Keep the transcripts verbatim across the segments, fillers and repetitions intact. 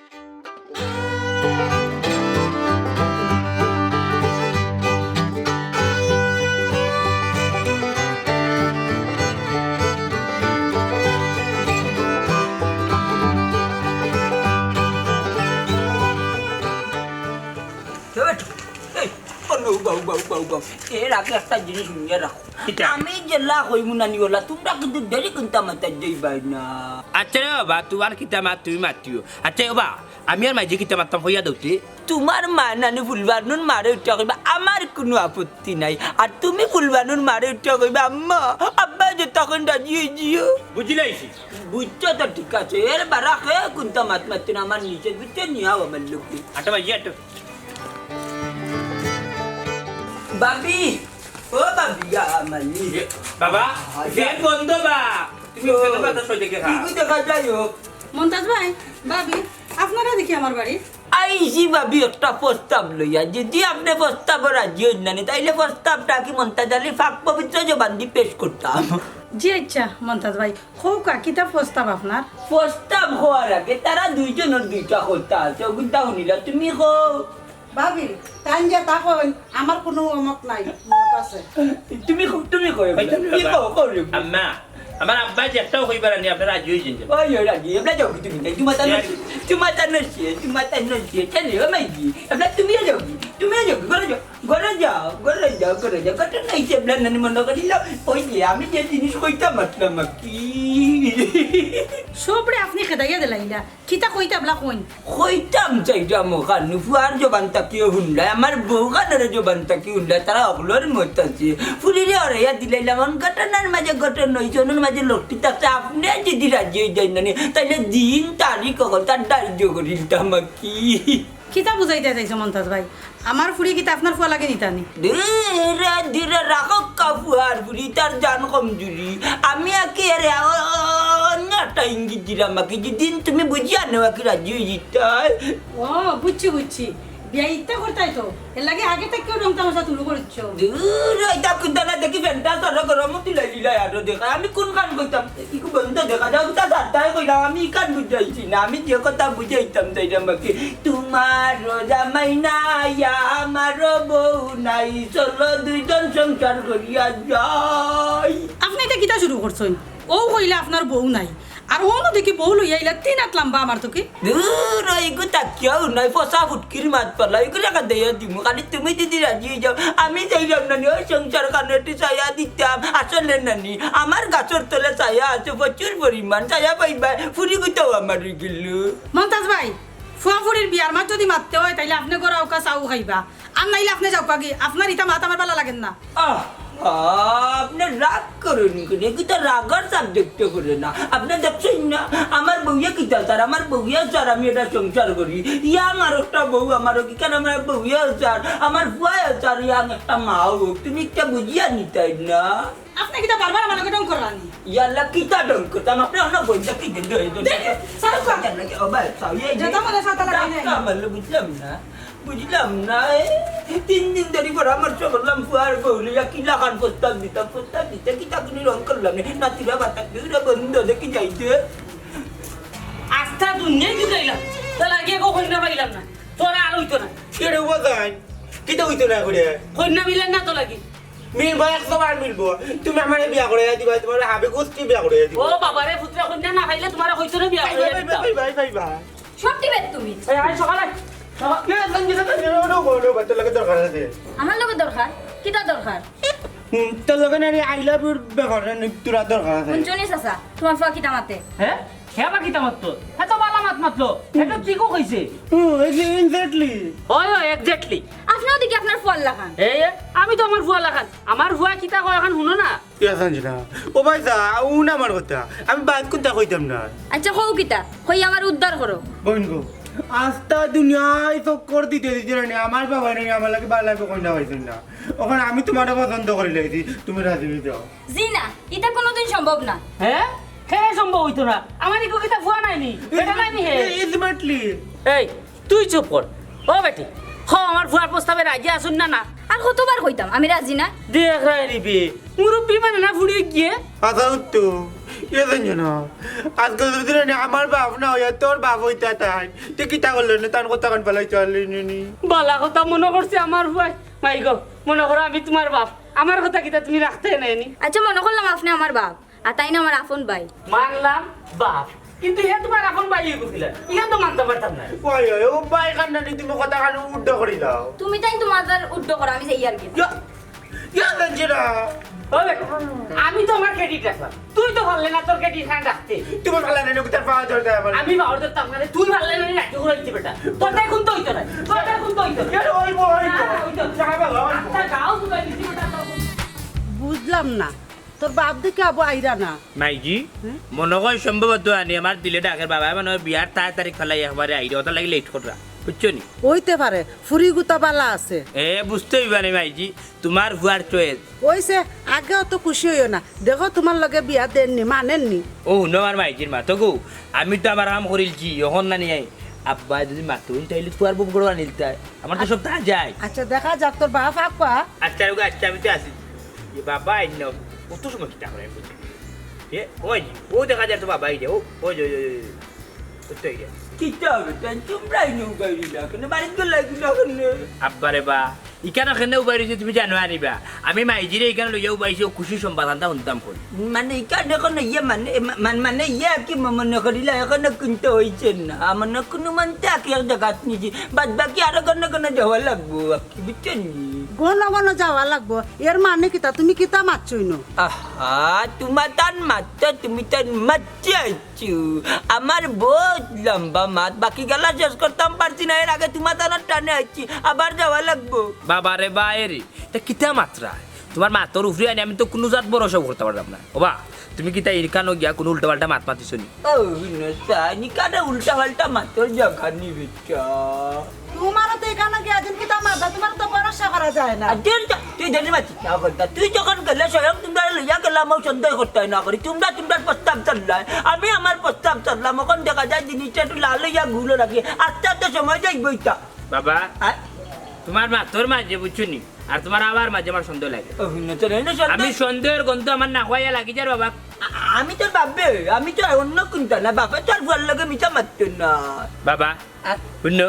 এই, ও নৌ, বাউ, বাউ, বাউ, বাউ। এর আগে একটা জিনিস শুনিয়া রাখো। কিতা? আমি যেলা কইমু নানি ওলা, তুমরা কিন্তু দেরি কুন্তা মাতাত যাইবায় না। আচ্ছা রে বাবা, তুমার কিতা মাত তুমি মাতিও। আচ্ছা ও বা, আমি আর মাইজি কিতা মাততাম কইয়া দেও তে। তুমার মা নানি ফুলবানুর মারে উঠিয়া কইবা, আমার কুনু আপত্তি নাই। আর তুমি ফুলবানুর মারে উঠিয়া কইবা, আম্মা, আব্বা যে তখন রাজি অই যিও। বুঝিলাইছি। বুঝছো তো ঠিক আছে, এর বারা কে কুন্তা মাত মাততো না, আমার নিষেধ, বুঝছো নি? আও আমার লগে। আটো মাইজি, আটো। ভাবি, ও ভাবি, আমার নি- বাবা, আচ্ছা। ফ্যান বন্ধ বা? তুমি ও। ফ্যানের বাতাস অই দেখে খা। কি দেখা যায় ও? মন্তাজ ভাই, ভাবি, আপনারা দেখি আমার বাড়ি। আইছি ভাবি একটা প্রস্তাব লইয়া, যদি আপনে প্রস্তাবো রাজি অইন না নি, তাইলে প্রস্তাবটা কি মন্তাজ আলীর পাক পবিত্র জবান দি পেশ করতাম। জি আচ্ছা, মন্তাজ ভাই, কউক্কা, কিতা প্রস্তাব আপনার? প্রস্তাব কওয়ার আগে তারা দুইজনর দুইটা কথা আছে, অগুইনতা হুনিলা, তুমি কও। ভাবি, তাইন যেতা কইন, আমার কুনু অমত নাই, মত আছে। তুমি কও, তুমি কও, ভাই, তুমি কি বাবা। কও, কও রে। আম্মা, আমার আব্বায় যে একটাও কইবার আনি, আপনারা রাজি অই যাইন। ওই, ওই, রাজি, এবলা যাও কি তুমি? তুমার তার নসিব, তুমার তার নসিব, তুমার তার নসিব। চলে, ও মাইজি, এবলা তুমিও যাও কি? তুমিও যাও কি? ঘরো যাও, ঘরো যাও, ঘরো যাও, ঘরো যাও। ঘটনা অইছে, এবলা নানি মনো করিলাও। ওই যে, আমি যে জিনিস কইতাম আছলাম আর কি। সবরে আপনে খেদাইয়া দিলাইলা। কিতা কইতা এবলা কইন? কইতাম চাইরাম অখান, ফুয়ার জবান থাকিও হুনলায়, আমার বউখানরও জবান থাকি হুনলায়, তারা অকলর মত আছে। ফুরিরে হরাইয়া দিলাইলাম, অন ঘটনার মাঝে ঘটনা অইছে, অনর মাঝে লটকি থাকছে, আপনে যদি রাজি অই যাইন না নি, তাইলে দিন তারিখ অকলতা ধার্য করিলতাম আর কি। কিতা বুঝাইতা চাইছো মন্তাজ ভাই? আমার ফুরি কিতা আপনার ফুয়া লাগে নিতা নি? ধীরে ধীরে রাখউক্কা ফুয়ার ফুরি, তার জান কমজুরি। আমি আকি এরে অ-, অ-, অন্য একটা ইঙ্গিত দিরাম আকি, যেদিন তুমি বুঝিয়া নেও আকি রাজি অই যিতায়। ও, বুঝছি, বুঝছি। বিয়া ইতা করতায় তো, এর লাগি আগে থাকিও রং তামাশা শুরু করছো। ধুর, ইতা কুন্তা না দেখি ফ্যানটা সরো গরম তুলাই দিলাই আরো দেখা। আমি কুনখান কইতাম? ইগু বন্ধ দেখা যাও, তা সারতায় কইলাম, আমি ইখান বুঝাইছি না, আমি যে কথা বুঝাইতাম চাইরাম বাকি। তুমারও জামাই নাই, আমারও বউ নাই, চলো দুইজন সংসার করিয়া যাই। আপনে ইতা কিতা শুরু করছইন? অউ কইলা আপনার বউ নাই, আর অনো দেখি বউ লইয়া আইলা তিন আত লাম্বা আমার থাকি। ধুর, ইগু থাকিয়াও নাই, ফসা ফুটকির মাত পালা, ইগুরে কাদাইয়া দিমু, খালি তুমি যদি রাজি অই যাও, আমি চাইরাম নানি, অউ সংসার খানো একটু ছায়া দিতাম। আসলে নানি, আমার গাছর তলে ছায়া আছে প্রচুর পরিমাণ, ছায়া পাইবায়, ফুরি গুতাও আমার অই গেল। মন্তাজ ভাই, ফুয়া ফুরির বিয়ার মাত যদি মাততে অয়, তাইলে আপনে ঘরো আউক্কা চাও খাইবা, আর নাইলে আপনে যাউক্কা গি, আপনার ইতা মাত আমার ভালা লাগের না। আহ, আহ, আপনে রাগ করইন কেনে? ইগুতা রাগর subject-এ পড়ে না। আপনে দেখছইন না, আমার বউয়ে কিতা চার, আমার বউয়ে চার আমি একটা সংসার করি। ইয়াং আরোকটা বউ আমার, কিখান আমার বউয়ে চার, আমার ফুয়ায় চার, ইয়াং একটা মা অউক। তুমি ইতা বুঝিয়া নিতায় না। আপনে কিতা বারবার আমার লগে ঢং কররা নি? ইয়াল্লা, কিতা ঢং করতাম? আপনে অন্য বইটা কি দিন ধরে ধরে দেখে, সারুক। ইয়াল্লা, কি, ও ভাই, সাউ, এই যে যেটা মনে হয় সাথে লাগাই নাই। ধাক্কা মারলে বুঝলাম না। বুঝলাম না, এ? তিন দিন ধরি পরামর্শ করলাম, ফুয়ার বউ লইয়া কিলাখান প্রস্তাব দিতাম, প্রস্তাব দিতে কিতা কুনু রং করলাম না। নাতিরা বাতাক দুইরা বন্ধ দেখি যাইতে। আস্তা দুনিয়া কি কইলাম? তো লাগিয়া গো কইনা পাইলাম না। তোরা আর অইতো না। কে রে ও ভাই? কিতা অইতো না করে? কইনা মিলের না তো লাগি। মিলবো, একশো বার মিলবো। তুমি আমারে বিয়া করাইয়া দিবায়, তুমার হাবে গোষ্ঠী বিয়া করাইয়া দিবো। ও বাবা রে, পুত্রা কইনা না পাইলে তুমারে কইতো না বিয়া করাইয়া দিতাম। ভাই, ভাই, ভাই, ভাই। সব দিবে তুমি। এই, আয় সকালে। সকাল-, না, সঞ্জিতা, সঞ্জিতা, ওঠো, ওঠো, ওঠো, তোর লগে দরকার আছে। আমার লগে দরকার? কিতা দরকার? হুম, তোর লগে না, এই I love you-র ব্যাপারে নি-, তোরা দরকার আছে। হুনছো নি চাচা, তুমার ফুয়া কিতা মাতে? হে? হে আবার কিতা মাতলো? হে তো বালা মাত মাতলো। হে তো ঠিকউ কইছে। হুম, এই যে exactly। ওই, ওই, exactly। আপনেও দেখি আপনার ফুয়ার লাখান। এই, আমি তো আমার ফুয়ার লাখান। আমার ফুয়া কিতা কয় অখন হুনো না। ইয়া সঞ্জিতা, ও ভাই যা, হুন আমার কথা। আমি বাদ কুন্তা কইতাম না। আচ্ছা, কও কিতা? কই আমারে উদ্ধার করো। বইন গো, আস্তা দুনিয়ায় চক্কর দিতে দিতে না, আমার বাবা নাই, আমার লাগি বালা লাগি কইনা পাইছইন না। অখন আমি তুমারে পছন্দ করিলাইছি, তুমি রাজি অই যাও। জি না, ইতা কুনুদিন সম্ভব না। হে? হে সম্ভব অইতো না। আমার ইগু কিতা ফুয়া নায় নি? বেটা নায় নি হে? এ, ultimately। এই, তুই চুপ কর। ও বেটি, হ, আমার ফুয়ার প্রস্তাবে রাজি আছইন না, না? আর কতবার কইতাম, আমি রাজি না। দেখ রায় রে বে, মুরব্বি মানে না ফুড়ি গিয়ে। আচ্ছা, তো, কে জানি না। আজকাল যদি না আমার বাপ না অইয়া তোর বাপ অইতা তাই, তে কিতা করলে না? তার কথা কান ফালাই চলে নি। বালা কথা মনো করছে আমার ভাই। মাই গো, মনো করো আমি তুমার বাপ। আমার কথা কিতা তুমি রাখতে নাইনি? আচ্ছা, মনো করলাম আপনে আমার বাপ, আর তাইন আমার আপন ভাই। মানলাম বাপ, কিন্তু হে তুমার আপন ভাই অইবো কিলা? ইখান তো মানতাম পারতাম না। ওই, ওই, ও ভাই কান্না নি, তুমি কথা কান উল্টো করি দাও। তুমি তাইন তুমার উল্টো করো, আমি যাই আর কি। ইয়া, ইয়া, জানছি না। ওই বেটা, আমি তো আমার credit রাখলাম, তুই তো পারলে না তোর credit খান রাখতে। তুমি পারলে না, তার পাওয়া দরকার আমার। আমি পাওয়ার দরকার মানে তুই পারলে না, রাখতে ঘুরাইতে বেটা। তোর তাই কোন তো হইতো না, তোর তাই কোন তো হইতো না। ইয়া, ওই, ওই, ওই, না, ওই তো। যা বাবা, ওই। আচ্ছা, গাও তুই দিছি বেটা, তোর বুঝলাম না, তোর বাপ দেখি আবু আইরা না। মাইজি, হুম? মনো কয় সম্ভবত আনি আমার দিলে ডাকের বাবা, মানে ওই বিয়ার তাই তারিখ ফালাই একবারে আইরে, ওটা লাগি late কররা, বুঝছো নি? অইতে পারে, ফুরি গুতা বালা আছে। এ, বুঝতে অইবা নি মাইজি, তুমার ফুয়ার choice। অইছে, আগে অত খুশি অইও না, দেখো তুমার লগে বিয়া দেননি, মানেননি। ও, হুনো আমার মাইজির মাত গো, আমি তো আমার কাম করিলছি, অখন না নিয়াই। আব্বা যদি মাতুন, তাইলে ফুয়ার বউ করে আনিলতাই। আমার তো সব তা যায়। আচ্ছা, দেখা যাক তোর বাপ আক্কা। আচ্ছা, ওকে, আচ্ছা, আমি তো আছি। এ বাবা, আইন না। অত সময় কিতা করে আমি বুঝি? এ, ওই, ও দেখা যায় তো বাবা, এই যে, ও, ওই যে, ওই, ওই, ওই, ওই তো এই যে। কিতা হবে? তাই তোমরাই নৌকায় দিলা। কেন বাড়িত গেলা কিলা কেনে? আব্বারে বা, ইখানো কেনে উবাই রইছে তুমি জানো আনিবা? আমি মাইজিরে ইখানো লইয়া উবাইছি, ও খুশি সংবাদ আনতা হুনতাম কই। মানে ইখান এখন ইয়ে মানে, মা-, মানে, মানে ইয়ে আর কি ম-, মনে করিলা, এখনো কিন্তু হইছে না। মনে কোনো মন্তে আর কি এক জাগাত নিছি। বাদ বাকি আরো ঘন ঘন যাওয়া লাগবো আর কি, বুঝছেন নি? ঘন ঘন যাওয়া লাগবো। এর মানে কিতা? তুমি কিতা মাতছই না? আহা, তুমার তান মাততো, তুমি তান মাততে আইছো। আমার বহুত লম্বা মাত, বাকি গেলা শেষ করতাম পারছি না, এর আগে তুমার তানোর টানে আইছি, আবার যাওয়া লাগবো। বাবা রে বা, এ রে, তা কিতা মাতরা? তুমার মাতর উপরে আনি আমি তো কুনু জাত ভরসা করতাম পারলাম না। ওবা, তুমি কিতা ইরকানো গিয়া কুনু উল্টাপাল্টা মাত মাতিছো নি? ও, নসানি কানে উল্টাপাল্টা মাতর জাগা নি বেটা। তুমারও তো ইখানো গিয়া দিন কিতা মাতবা, তুমার তো ভরসা করা যায় না। আর দেন যা, তুই দেন মাতিস না কথা। তুই যখন গেলে স্বয়ং তুমরা লইয়া গেলাম, ও সন্দেহ করতে হয় না করি। তুমরা তুমরার প্রস্তাব চাল্লায়, আমি আমার প্রস্তাব চাল্লাম। অখন দেখা যায় জিনিসটা একটু লাল অইয়া গুলো লাগে, আস্তে আস্তে সময় যাইবই তা। বাবা, আর? তুমার মাতর মাঝে বুঝছো নি, আর তুমার আওয়ার মাঝে আমার সন্দেহ লাগে। ও, হুনো তো, হুনো, সন্দেহ। আমি সন্দেহর গন্ধ আমার নাকো আইয়া লাগি যার বাবা। আ-, আমি তোর বাপ বে, আমি তো অন্য কুনতা না, বাপে তোর ফুয়ার লগে মিছা মাততো না। বাবা, আর? হুনো,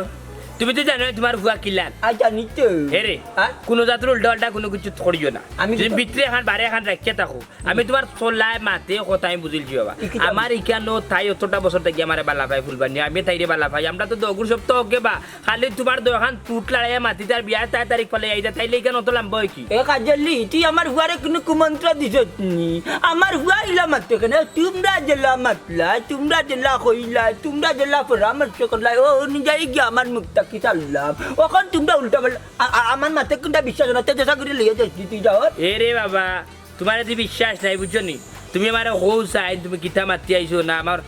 তুমি তো জানো তুমার ফুয়া কিলান। আ, জানি তো। হে রে, আর? কুনু জাতর উল্টাপাল্টা কুনু কিছু করিও না। আমি তুমি তো ভিতরে এখান বারে এখান রাখিয়া থাকো। আমি তুমার চলায় মাতে কথা আমি বুঝিলছি বাবা। ই কিতা? আমার ইখানো তাই অতটা বছর থাকি আমারে বালা পাই ফুলবানি, আমি তাইরে বালা পাই। আমরা তো দগুর সব তো ওকে বা, খালি তুমার দোকান টুট লড়াইয়া মাতি তার বিয়ার তাই তারিখ ফালাই আইতা, তাইলে ইখান অত লম্বা হয় কি? এ কাজলি, তুই আমার ফুয়ারে কুনু কুমন্ত্র দিছত নি? আমার ফুয়া ইলা মাততো কেনে? তুমরা যেলা মাতলায়, তুমরা যেলা কইলায়, তুমরা যেলা পরামর্শ করলায়, ও অনুযায়ী গিয়া আমার মুখ থাকি চাল্লাম। অখন তুমরা উল্টা পাল্টা, আ-, আ-, আমার মাতে কুনটা বিশ্বাস না, তে যেসা করি লইয়া যাস তুই যাও। এ রে বাবা, তুমার এতে বিশ্বাস নাই, বুঝছো নি? তুমি আমারে কও চাই, তুমি কিতা মাতি আইছো না, আমার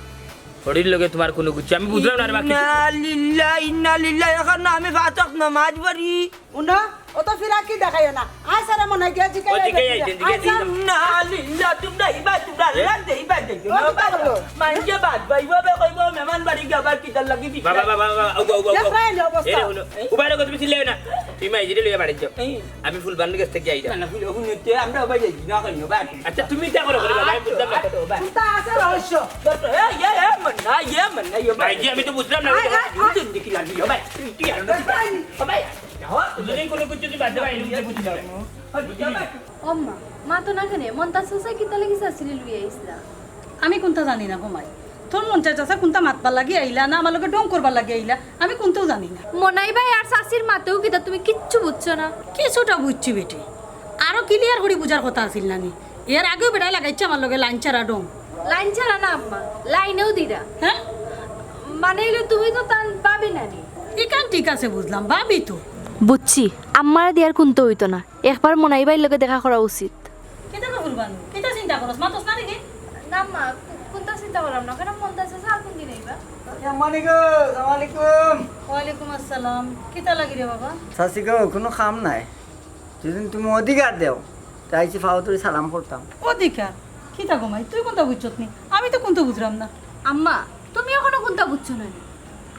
হরির লগে তুমার কুনু কিছু, আমি বুঝলাম না রে বা, কিছু। ইন্না লিল্লাহ, ইন্না লিল্লাহ, এখন না আমি ফাসক নমাজ পড়ি। উনা, অত ফিরাকি দেখাইও না। আয় সারা মনে হয় গিয়া জিকাই ও, জিকাই আইবেন। আইছেন, জিকাই আইছেন। ইন্না লিল্লাহ, তুমরা ইবা, তুমরা আল্লাহ দে, ইবা দে। ও, কিতা করলো? মানষে বাদ পাইবো, বে কইবো, মেহমান বাড়ি গিয়া আবার কিতার লাগি বাবা, বাবা, বাবা, উবা, উবা, উবা। দেখরায় নি অবস্থা? এরে হুনো, উবাই রাখো, তুমি চিল্লাইও না। তুমি মাইজিরে লইয়া বাড়িত যাও। এই। আমি ফুলবানর গেছ থাকি আইরা। না, না, হুনো, হুনো, তে আমরা ওবাই যাই, না, কই, ওবাই। আচ্ছা, তুমি ইতা করো, করো, বাবা, আমি বুঝলাম না। আচ্ছা, ওবাই। চিন্তা আছে রহস্য। ডক্টর, এই, এই, এই, মন্না, এই, মন্না, এই, ওবাই। ভাইজি, আমি তো বুঝলাম না, আয়, ওবাই। আয়, আয়। দুদিন কি লাগি, ওবাই। তুই, তুই, আর ওবাই। ওবাই। যাও, দুদিন কোনো কিছু তুই বাদ দে, ভাই, আমি বুঝলাম না। ওবাই। ও আম্মা, মাতো না কেনে? মন্তাজ চাচা কিতা লাগি চাচিরে লইয়া আইছলা? আমি কুনতা জানি না গো মাই। তোর মন্তাজ চাচা কুনতা মাতবার লাগি আইলা না আমার লগে ঢং করবার লাগি আইলা, আমি কুনতাও জানি না। মনাই ভাই আর চাচির মাতেও কিতা তুমি কিচ্ছু বুঝছো না? কিছুটা বুঝছি বেটি, আরো clear করি বুঝার কথা আছিল না নি? এর আগেও বেটায় লাগাইছে আমার লগে লাইন ছাড়া ঢং। লাইন ছাড়া না আম্মা, লাইনেও দিরা। হ্যাঁ? মানে অইলে তুমি তো তান ভাবি নানি। ইখান ঠিক আছে বুঝলাম, ভাবি তো। বুঝছি, আম্মারে দিয়ার কুনতা অইতো না। একবার মনাই ভাইর লগে দেখা করা উচিত। কিতা গো ফুলবানু? কিতা চিন্তা করস? মাতস না দেখি? না মা, কু-, কুনতা চিন্তা করলাম না। কেনে মন্তাজ চাচা আর কুনদিন আইবা? আসসালামু আলাইকুম। ওয়ালাইকুম আসসালাম। কিতা লাগি রে বাবা? চাচি গো, কুনু কাম নাই। যদি তুমি অধিকার দেও, তে আইছি পাও ধরি সালাম করতাম। অধিকার? কিতা গো মাই, তুই কুনতা বুঝছত নি? আমি তো কুনতা বুঝরাম না। আম্মা, তুমি অখনো কুনতা বুঝছো না নি?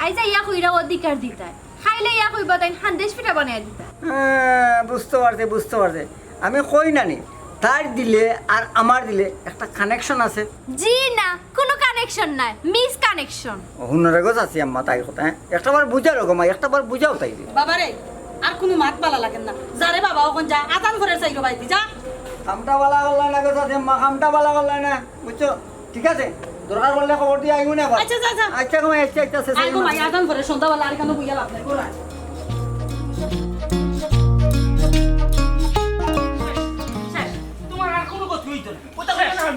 আইজ আইয়া কইরা অধিকার দিতায়, কাইলে আইয়া কইবা তাইন হান্দেশ পিঠা বানাইয়া দিতা। হ্যাঁ, বুঝতে পারছি, বুঝতে পারছি। আমি কই না নি, তার দিলে আর আমার দিলে একটা কানেকশন আছে। জি না, কোনো কানেকশন নাই, মিস কানেকশন। হুনরে গো চাচি আম্মা, তাইর কথা, হ্যাঁ? একটা বার বুঝাও গো মা, একটা বার বুঝাও তাইরে। বাবারে, আর কোনো মাত বালা লাগে না। যা রে বাবা, অখন যা, আজান করে চাইরো বাইদি, যা। কামটা বালা করলা না গো চাচি আম্মা, কামটা বালা করলা না, বুঝছো? ঠিক আছে, দরকার পড়লে খবর দিয়া আইমু না আবার। আচ্ছা, যা, যা। আচ্ছা গো মা, আচ্ছা, আচ্ছা, চাচি আইমু না। আয় গো মা, আজান করে সন্ধ্যাবেলা আর কেন বইয়া লাভ নাই, গো রাত। শেষ, তোমার আর কোনো গতি হইতো না।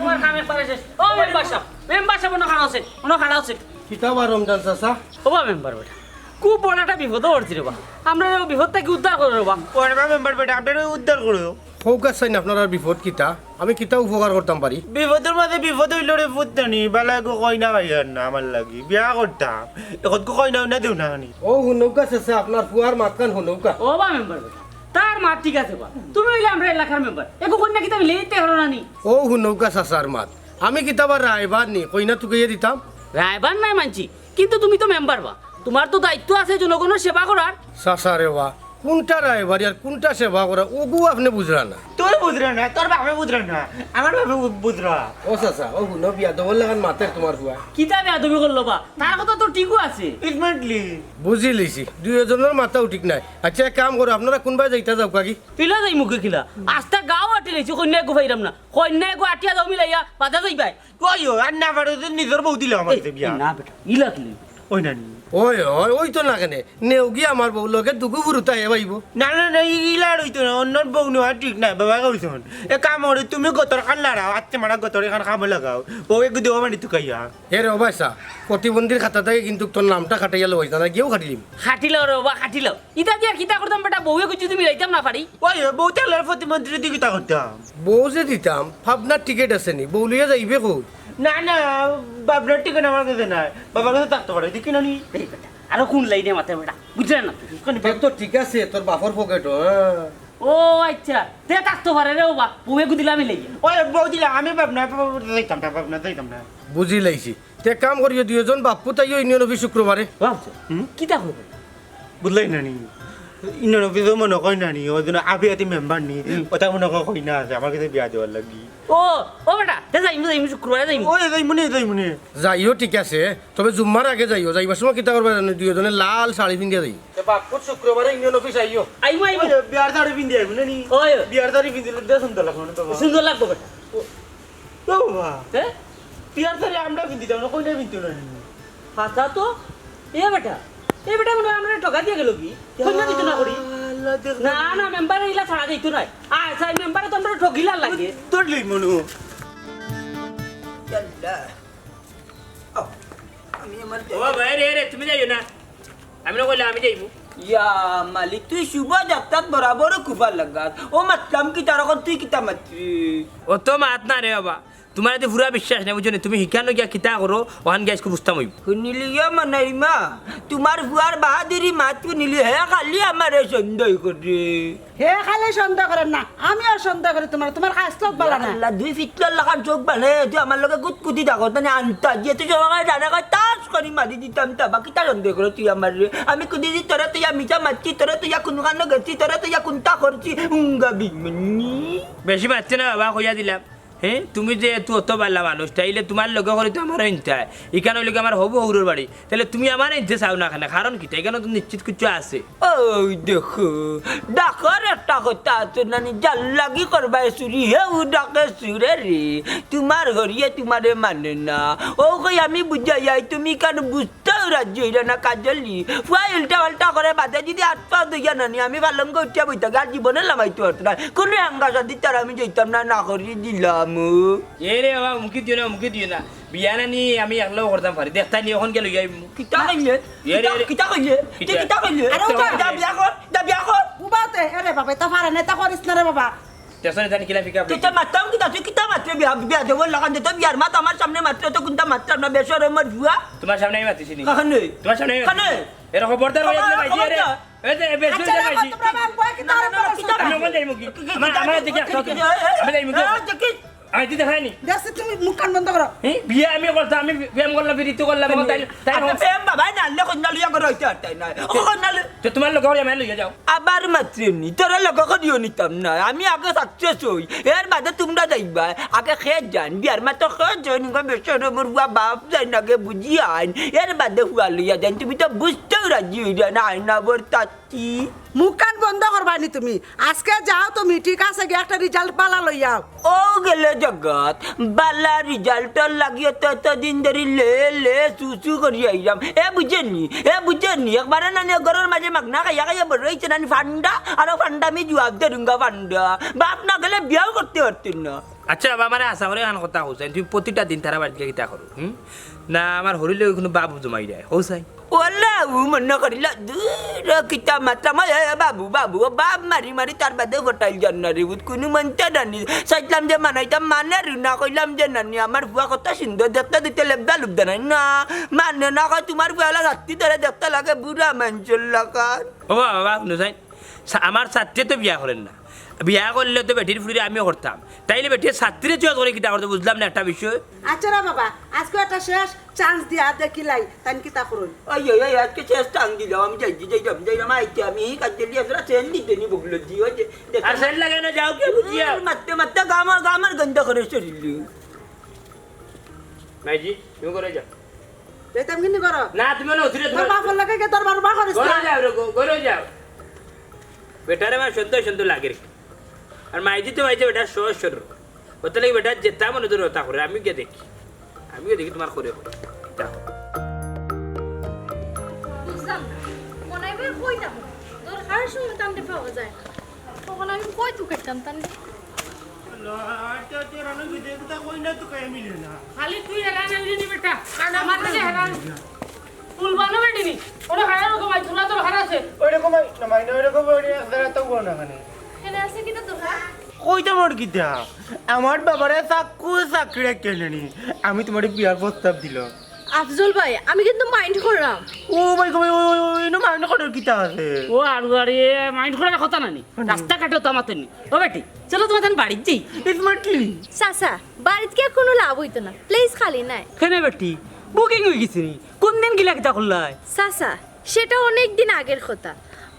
তোমার কাম একবারে শেষ। ও মেম্বার সাহেব, মেম্বার সাহেব, অনো খাড়া আছেন, অনো খাড়া আছেন। কিতা বা রমজান চাচা? ও বা মেম্বার বেটা, খুব বড় একটা বিপদো পড়ছি রে বা। আমরারে ও বিপদ থাকি উদ্ধার করো রে বা। ওরে বা মেম্বার বেটা, আমরারে উদ্ধার করো। কউক্কা চাইন আপনারার বিপদ কিতা? আমি কিতা উপকার করতাম পারি? বিপদর মাঝে বিপদ অইলো রে পুত নানি, বালা এগু কইনা পাইয়ার না আমার লাগি। বিয়া করতাম। এখনকু কইনা উইনা দেও না নানি। ও হুনউক্কা চাচা, আপনার ফুয়ার মাতখান হুনউক্কা। ও বা মেম্বার বেটা, তার মাত ঠিক আছে বা। তুমি অইলে আমরার এলাকার মেম্বার। এগু কইনা কিতা মিলাইতে পারো না নি? ও হুনউক্কা চাচার মাত। আমি কিতা বা রায়বার নি, কইনা তুকাইয়া দিতাম? রায়বার নায় মানছি, কিন্তু তুমি তো মেম্বার বা, তোমার তো দায়িত্ব আছে জনগণর সেবা করার। চাচা রে বা, কুনটা রায়বারি আর কুনটা সেবা করা, ওগু আপনে বুঝরা না। তুই বুঝরা না, তোর বাপে বুঝরা না, আমার বাপে বু-, বুঝরা। ও চাচা, ও হুনো, বিয়াদবর লাখান মাতের তোমার ফুয়া। কিতা বেয়াদবি করলো বা? তার কথা তো ঠিকও আছে। Definitely। বুঝিলিছি, দুইওজনর মাথাও ঠিক নাই। আচ্ছা, এক কাম করো, আপনারা কুনবায় যাইতা যাউক্কা গি। কিলা যাইমু গি কিলা? আস্তা গাঁও আটিলাইছি, কইনা এগু পাইরাম না। কইনা এগু আটিয়া যাও মিলাইয়া, বাদে যাইবায়। কই ও, আর না পারো তো নিজর বউ দিলাও আমার এই, বিয়া। না বেটা, ইলা কিলা? ওই নানি। ওই, ওই, ওই তো না কেনে। নেও গি আমার বউ, লগে দুগু ফুরুতা হে পাইবো। না, না, না, ই-, ইলা আর অইতো না, অন্যর বউ নেওয়া ঠিক নায়, বাবা কইছন। এ কাম করে তুমি গতর খান লাড়াও, আত্তে মারা গতর এখান খামো লাগাও। বউ এগু দেওয়া মানে তুকাইয়া। এ রে ও ভাইসা, প্রতিবন্ধীর খাতা থাকি কিন্তু তোর নামটা কাটাইয়া লওয়াইতা না, গিয়েও কাটিলিম। কাটিলাও রে বাবা, কাটিলাও। ইতা দিয়া কিতা করতাম বেটা, বউ এগু যদি মিলাইতাম না পারি। ওই, বউ থাকলে আর প্রতিবন্ধীর দি কিতা করতাম? বউ যে দিতাম, পাবনার টিকিট আছে নি, বউ লইয়া যাইবে কই? না, না, পাবনার টিকিট আমার কাছে নাই, বাবার কাছে থাকতো পারে, দেখি না নি? এই বেটা, আরো কোন লাইনে মাতে বেটা, বুঝলে না তুই? ওখানে তে তো ঠিক আছে, তোর বাপর পকেট, হ্যাঁ। ও আচ্ছা, তে থাকতো পারে রে বাবা, বউ এগু দিলাম মিলাইয়া। ওই বউ দিলা, আমি পাবনা, পাবনা যাইতাম না, পাবনা যাইতাম না। বুঝিলাইছি। তে কাম করিও, দুইওজন বাপ্পু তাইও ইউনিয়ন অফিস শুক্রবারে। বাপ, হুম? কিতা করবে? বুঝলাই না নি? ইউনিয়ন অফিসও মনে কয় না নি, ওই জন্য আবিয়াতি মেম্বার নি, হুম। ওটা মনে কয় কই না আছে, আমার কাছে বিয়া দেওয়ার লাগি। ও, ও বেটা, তে যাইমু, যাইমু, শুক্রবারে যাইমু। ওই যাইমু নে, যাইমু নে। যাইও, ঠিক আছে, তবে জুম্মার আগে যাইও, যাইবার সময় কিতা করবা জানো, দুইওজনে লাল শাড়ি পিন্দিয়া যাইও। তে বাপ্পুত শুক্রবারে ইউনিয়ন অফিস আইও। আইমু, আইমু। ওই বিয়ার শাড়ি পিন্দি আইমু না নি? ওই। বিয়ার শাড়ি পিন্দিলে দে সুন্দর লাগবো না বাবা। সুন্দর লাগবো বেটা। ও বাবা। হে? বিয়ার শাড়ি আমরা পিন্দিতাম না, কইনায় পিনতো না নি? হাছা তো। এ বেটা, এ বেটা মনে অয় আমরারে ঠগা দিয়া গেলো গি? কইনা দিতো না করি? আল্লাহ, দেখ না, না। না, মেম্বারে ইলা ছাড়া দিতো নায়। আয়, সাই মেম্বারে তো আমরারে ঠগিলার লাগে। তোর লই মনু। ইয়াল্লা। আও, আমি আমার ও ভাই রে, রে, তুমি যাইও না। আমি না কইলে আমি যাইমু। ইয়া মালিক, তুই শুভ যাত্রাত বরাবর কুফা লাগাস। ও মাতলাম কিতা, আর অখন তুই কিতা মাতরে? অত মাত না রে বাবা। তুমার এতে পুরা বিশ্বাস নাই, বুঝছো নি? তুমি হিকানো গিয়া কিতা করো, অখান গিয়া আইজকু বুঝতাম অইবো। হুনিলিও মনাইর মা, তুমার ফুয়ার বাহাদুরি মাত হুনিলি, হে খালি আমারে সন্দেহ করে। হে খালি সন্দেহ করে না, আমিও সন্দেহ করি তুমার, তুমার খাছলত বালা না। আল্লাহ, দুই ফিতলার লাখান চউখ বানাইয়া তুই আমার লগে কুতকুতি থাকস, মানে আন্তাজিয়া তুই সবাই জানা কয় তাস করি মারি দিতাম, তা বাকি তার সন্দেহ করে তুই আমারে। আমি কুদি দি তোরে তুই মিছা মাতছি, তোরে তুই কুনখানো গেছি, তোরে তুই কুনটা করছি, উঙ্গা বিমনি। বেশি মাতছে না বাবা, কইয়া দিলাম। হে, তুমি যে এত অত বালা মানুষ, তাইলে তুমার লগে করি তো আমারও ইনতায়। ইখান অইলো গি আমার হবু হউরর বাড়ি। তাইলে তুমি আমারে ইনতে চাও না কেনে? কারণ কিতা? ইখানো তো নিশ্চিত কিচ্ছু আছে। ওই দেখো, ডাকর একটা কথা আছে না নি, যার লাগি করবায় চুরি, হেউ ডাকে চুরে রে। তুমার হরিয়ে তুমারে মানে না। ও কই আমি বুঝাইয়ার, তুমি কেনে বুঝ তাও রাজি অইরা না কাজলি। ফুয়ায় উল্টা পাল্টা করে বাদে যদি আত পাও ধইয়া না নি, আমি পালঙ্গ উঠিয়া বই থাকি, আর জীবনে লামাইতে পারতো না। কুনু হাঙ্গা শাদি তার আমি যাইতাম না, না করি দিলাম। এ রে বাবা, হুমকি দিও না, হুমকি দিও না। বিয়া না নি আমি একলাও করতাম পারি। দেখতায় নি অখন গেল গিয়া। কিতা কইলে? এ রে, কিতা, এ রে। কিতা কইলে? তুই কিতা? কিতা কইলে? আরে, যা বিয়া কর, যা বিয়া কর। উবাতে, এ রে বাবা, ইতা পারে না, ইতা করিস না রে বাবা। টেনশনে জানি কিলা পিক আপ। তুই তো মাততাম কিতা, তুই কিতা মাতরে বিয়া, বিয়া দেবর লাখান দে, তো বিয়ার মাত আমার সামনে মাতরে, তো কুনটা মাততাম না, বেশরমর ফুয়া। তুমার সামনে আমি মাতিছি নি? কাহানে? তুমার সামনে আমি কাহানে? মাতিছি। এরে খবরদার অইয়া দিলে ভাই, এরে। খবরদার। এই যে, এই বেশ আচ্ছা, হয়ে যাবে, রাখো, জি। তোমরা আমার বয় কিতা আরম্ভ করছো? আমি ওখানে যাইমু কি? আমার, আমার দিকে আসো তুমি। আমি যাইমু কি? এই, দেখি। আমি দিতে খাইনি। দেখছি তুমি মুখ কান বন্ধ করো। এই বিয়া আমি করতাম, আমি প্রেম করলাম, বিরিতি করলাম, এখন তাই, তাই আপনি হোক। প্রেম বাবাই না আনলে কন্যা লইয়া করে হইতে আর তাই নয়। ও কন্যা লই- তে তুমার লগে করিয়া আমারে লইয়া যাও। আবার মাতরে নি, তোরে লগে করিও নিতাম না, আমি আগে সাকসেস অই, এর বাদে তুমরা যাইবায়। আগে কে যাইন, বিয়ার মাতো কে যাইন, গো বেশরমর ফুয়া, বাপ যাইন আগে বুঝিয়া আইন, এর বাদে ফুয়া লইয়া যাইন। তুমি তো বুঝতেউ রাজি অইরায় না, আয়না বর তাত্তি। মুখখান বন্ধ করবায় নি তুমি। আজকে যাও তুমি, ঠিক আছে, গিয়া একটা রিজাল্ট বালা লইয়া আও। ও গেলে জগৎ, বালা রিজাল্টর লাগি তো এতদিন ধরি লে লে চু চু করি আইলাম। এ বুঝেনি, এ বুঝেনি, একবারে নানি ঘরর মাঝে মাগনা খাইয়া খাইয়া বড় অইছে নানি ফান্ডা, আর ও ফান্ডা আমি জুয়াব দেরুঙ্গা ফান্ডা। বাপ না গেলে বিয়াও করতে পারতেন না। আচ্ছা বাবা, আমারে হাছা করি এখান কথা কও চাইন, তুমি প্রতিটা দিন তারার বাড়িত গিয়া কিতা করো? হুম? না আমার হরির লগে কুনু বাপ জমাই দেয়, কও চাইন? ওলা, ও মনে করিল, দূর, কিতা মাতলাম, এ, এ, বাবু, বাবু, ও বাপ মারি মারি তার বাদে ফটাইল জান না রে, বুঝ, কুনু মানতা নানি। চাইলাম যে মানাইতাম, মানের না, কইলাম যে নানি, আমার ফুয়া কত সুন্দর, দেখতে দিতে লেবদা লুবদা নাই না, মানে না, কয়, তুমার ফুয়া অলা রাত্তি ধরে দেখতে লাগে বুড়া মানষর লাখান। ও বাবা, বাবা, হুনো চাইন, সা-, আমার ছাত্রে তো বিয়া করের না, বিয়া করলে তো বেটির ফুড়িরে আমিও করতাম, তাইলে বেটিয়ে ছাত্রে চয়েস করি কিতা করতো, বুঝলাম না একটা বিষয়। আচ্ছা রে বাবা, আজকে একটা শেষ চান্স দিয়া দেখিলাই, তাইন কিতা করইন। ওই, ওই, ওই, আজকে শেষ চান্স দিলাম, আমি যাইছি, যাইলাম, যাইলাম, আইতে আমি এই কাজ দিয়ে আসলে সেন দিতে নি বকলো দি, ওই যে, দেখো আর সেন লাগে না, যাও কে বুঝিয়া। উম, মারতে, মারতে গামার, গামার গন্ধ করে শরীর। মাইজি, তুমি করে যাও। যাইতাম কিনি করো? না, তুমি না উঠিলে তোর তুমি বাপর লগে গিয়া দরবার উরবার করিস ঘরে না। যাও রে, ঘ-, ঘরে যাও। বেটারে আমার সুন্দর সুন্দর লাগে রে। আর মাইজি তো মাইজি বেটা সহজ সরল। ওটা লাগি বেটা যেতা মনে ধরে ওটা করে। আমি গিয়া দেখি। আমি গিয়া দেখি তোমার করে করে। যাও। বুঝলাম না। মনাই ভাই কই যাবো? দরকারের সময় তানরে পাওয়া যায় না। তখন আমি কই তুকাইতাম তানরে? আল্লাহ, আচ্ছা, আচ্ছা, রানু বিদে কথা কই না তো কাই মিলে না। খালি তুই হেরান হইলি নি বেটা। আমার কাছে হেরান। ফুল বানো বেটি নি। ওরা হারা রকম আই, তোরা তো হারা আছে। ওই রকম আই, না মাই না, ওই রকম ওই এক জায়গা তো বলো না কেন? এনে আছে কিতা তোর? কইতাম আর কিতা? আমার বাবারে চাকু চাকরি কেনে নি? আমি তোমারে বিয়ার প্রস্তাব দিলাম। আফজল ভাই, আমি কিন্তু মাইন্ড করলাম। ও ভাই, ভাই, ওই, ওই, ওই, ওই, না, মাইন্ড করার কিতা আছে? ও আর আরে, মাইন্ড করার কথা না নি। হুম। রাস্তাঘাটে তো আমাদের নি। ও বেটি, চলো তোমার বাড়িত যাই। এই তোমার কি? চাচা, বাড়িত গিয়া কুনু লাভ অইতো না। প্লেস খালি নাই। কেনে বেটি? বুকিং অই গেছে নি? কোন দিন গিলা কিতা করলাই? চাচা, সেটা অনেক দিন আগের কথা।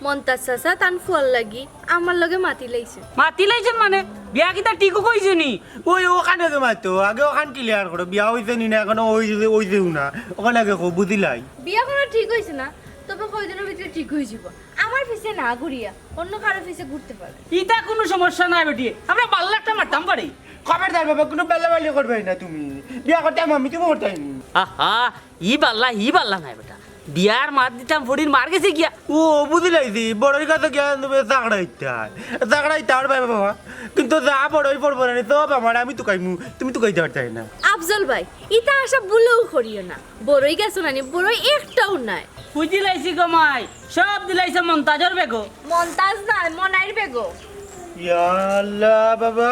মন্তাজ চাচা তান ফুয়ার লাগি আমার লগে মাতি লাইছে। মাতি লাইছেন মানে? বিয়া কিতা ঠিক অইছে নি? ওই ওখানে তো মাতো, আগে ওখান ক্লিয়ার করো। বিয়া অইছে নি না এখনো অইছে, অইছেও না। ওখানে আগে কও, বুঝিলাই। বিয়া কোনো ঠিক অইছে না, তবে কয়দিনের ভিতরে ঠিক অই যিবো। আমার পিছে না ঘুরিয়া অন্য কারো পিছে ঘুরতে পারে। ইটা কোনো সমস্যা নাই বেটি, আমরা বাল্লা একটা মারতাম পারি। খবরদার বাবা, কোনো বেলাবেলি করবে না তুমি। বিয়া করতাম আমি, তুমি করতাই নি। আহা, ই বাল্লা, ই বাল্লা নাই বেটা। বিয়ার মাত দিতাম, ফড়ির মার গেছে গিয়া। ও, বুঝিলাইছি, বড়ই গাছে গিয়া তুমি চাকরাইতা। চাকরাইতা আর ভাই বাবা। কিন্তু যা বড়ই পড়বো না, সব আমার, আমি তুকাইমু, তুমি তুকাইতে পারতাই না। আফজল ভাই, ইতা আশা ভুলেও করিও না। বড়ই গাছো নানি, বড়ই একটাও নাই। বুঝিলাইছি গো মাই, সব দিলাইছে মন্তাজর বেগো। মন্তাজ নাই, মনাইর বেগো। ইয়া আল্লাহ বাবা,